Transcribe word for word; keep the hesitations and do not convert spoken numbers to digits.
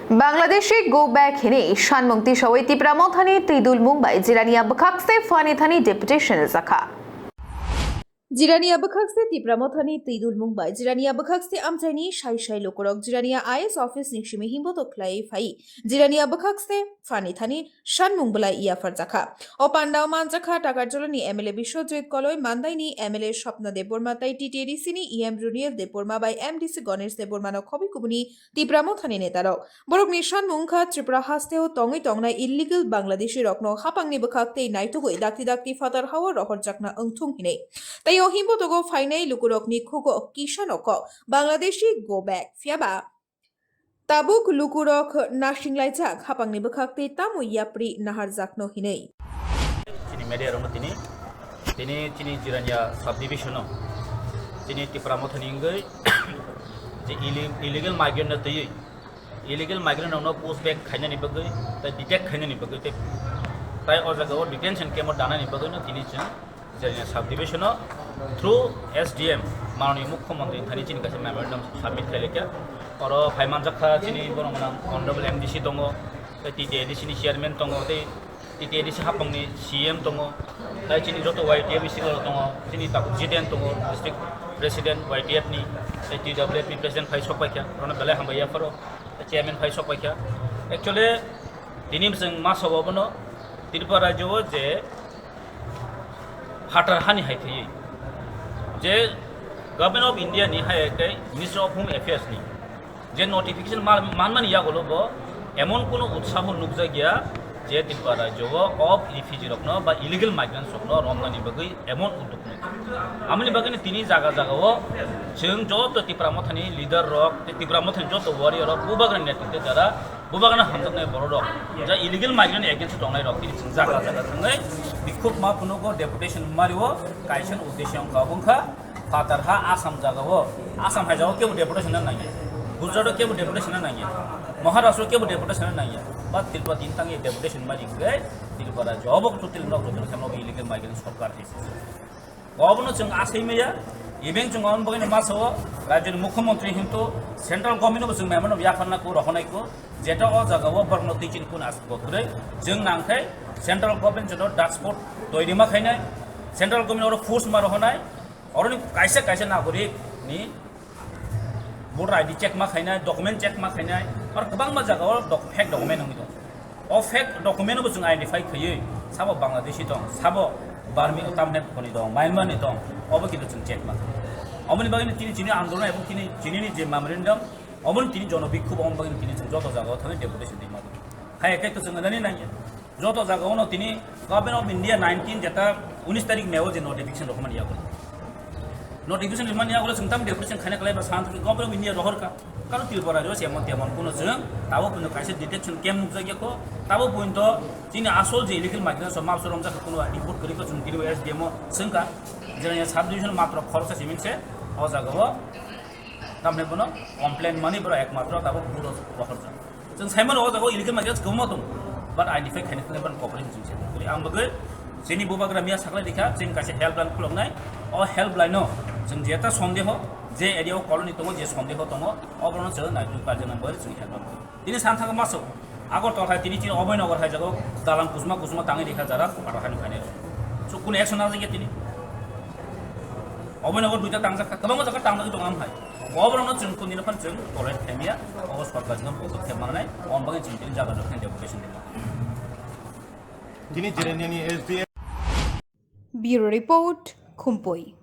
Bangladeshi go back hini sanmung tisawi Tipra Mothani twi dulmung bai Jirania bwkhakse phani thani deputation rwjakha. Jirania bwkhakse Tipra Mothani twi dulmung bai Jirania bwkhakse amchaini sai sai lukurok Jirania I S office ni simi himbo to khlai phai Jirania bwkhakse phani thani sanmung bwlai yapharjakha. O pandao manjakha Takarjolani M L A Biswajit Koloi, Mandaini M L A Swapna Debbarma tai T T A D C ni E M Runiel Debbarma bai M D C Ganesh Debbarma no khobwi kubuni Tipra Mothani netarok. Borokni sanmung wngkha Tripura hasteo tongwi tongnai illegal Bangladeshi rokno hapangni bwkhak tei naitugwi dakti dakti phatar hao rohorjakna wngthung hinwi. Tei o himbotogo phainai lukurokni khugo kisa nokho Bangladeshi go back. Phiyaba tabuk lukurok nasinglaijak hapangni bwkhak tei tamo yapri naharjakno hinwi. Chini media rokno tini, tini chini Jirania subdivision o chini Tipra Mothani wngwi je illi-, illegal migrant no twiwi, illegal migrant rokno push back khainani bagwi tei detect khainani bagwi tei, tai o jaga o detention camp o danani bagwi no tini chwng Jirania subdivision o through S D M manoni mukhyamantri thani chini kaisa memorandum submit khlai laikha. Oro phai manjakha chini borok gwnang honorable M D C tongo, tei T T A D C ni chairman tongo, tei T T A D C hapangni C M tongo, tei chini joto Y T F ni silo tongo, chini tabuk Jiten tongo, district president Y T F ni, tei T W F ni president phai sok paikha, orono belai hambai yapharo, tei chairman phai sok paikha. Actually, tini chwng ma sabo bono Tripura rajyo o je phatar hani hai thwi je Government of India ni hai tei Ministry of Home Affairs ni je notification ma-, manmani yagulo bo emon kuno utsaho nukjakya je Tripura rajyo o of refugee rokno ba illegal migrants rokno romnani bagwi emon udduk nukha. Amoni bagwino tini jaga jaga o chwng joto Tipra Mothani leader rok tei Tipra Mothani joto warrior rok bubagrani netrite jara bubagano hamjaknai borok rok ja illegal migrant against tongnai rok tini chwng jaga jaga thangwi bikhuk ma phunugo deputation mario kaisa uddesyo wngkha, wngkha. Phatar ha Assam jaga o, Assam hai jaga o kebo deputation na nangya, Gujarat o kebo deputation na nangya, Maharashtra o kebo deputation na nangya, ba Tripura din tangwi deputation mari hwnkhe Tripura jobo total no total khe no illegal migrant sorkar hai se. Obono chwng asai maya, even chwng omo bagwi no ma sao, rajyoni mukhyamantri hinto central government bo chwng memorandum yapharna ko rohonai ko, jeta o jaga o borokno twi chini kun as bo kwrwi, chwng nang khe central government joto dashboard toiri ma khainai, central government oro force ma rohonai, Oroni kaisa kaisa nagorik ni voter I D check ma khainai, document check ma khainai, aro kwbangma jaga o doc-, fake document wngwi tongo. O fake document bo chwng identify khaiwi sabo Bangladeshi tong, sabo Burmese, tamni koni tong, Myanmar ni tong, obo kintu chwng check ma khainai. Oboni bagwi tini chini andolon ebong tini chini ni je memorandum, oboni tini jono bikhub, oboni bagwi tini chwng joto jaga o thangwi deputation twi ma tongo. Hai khe to chwng nani nangya. Joto jaga o no tini Government of India nineteen jeta unis tarik May o je notification rok mani yago. Notification rok mani yago sing tam deputation khane kalai ba san thaki Government of India rohor ka. Karo Tripura jo se mon temon kuno chwng tabo puno kaisa detection camp nukjak yako. Tabo puno to chini asol je illegal migrants so map so romjak kuno report kori ko chwng tini S D M o sengka. Jera ya sub division matro khoroksa simin se o jaga o. Tamni bono complain mani boro ekmatro tabo buro rohor jak. Chwng saimano o jaga o illegal migrants kwbangma tongo, but identify khaina thangwi bono cooperation chwng se tongwi. Ang bagwi chini bubagra miya saklai rikha, chwng kaisa helpline khuloknai. O helpline no chwng jeta sondeho, je area o colony tongo, je sondeho tongo, oborokno chwng naitwi karjaknai bagwi chwng helpline khuloknai. Tini san thangma maso Agartala hai tini chini Abhainagar hai jaga o dalam kusma kusma tangwi rikha jara phatar hani phainai rok. So, kunu action najak ya tini? Abhainagar duita tangjak kha, kwbangma jaga tangjak tongo am hai. Oborokno chwng kundino phan chwng tolerate khaimya, obo sorkar jino podokkhep mangnai, omo bagwi chwng tini jaga jagani deputation rikha. Tini Jiraniani S D M. Bureau Report, Khumpui.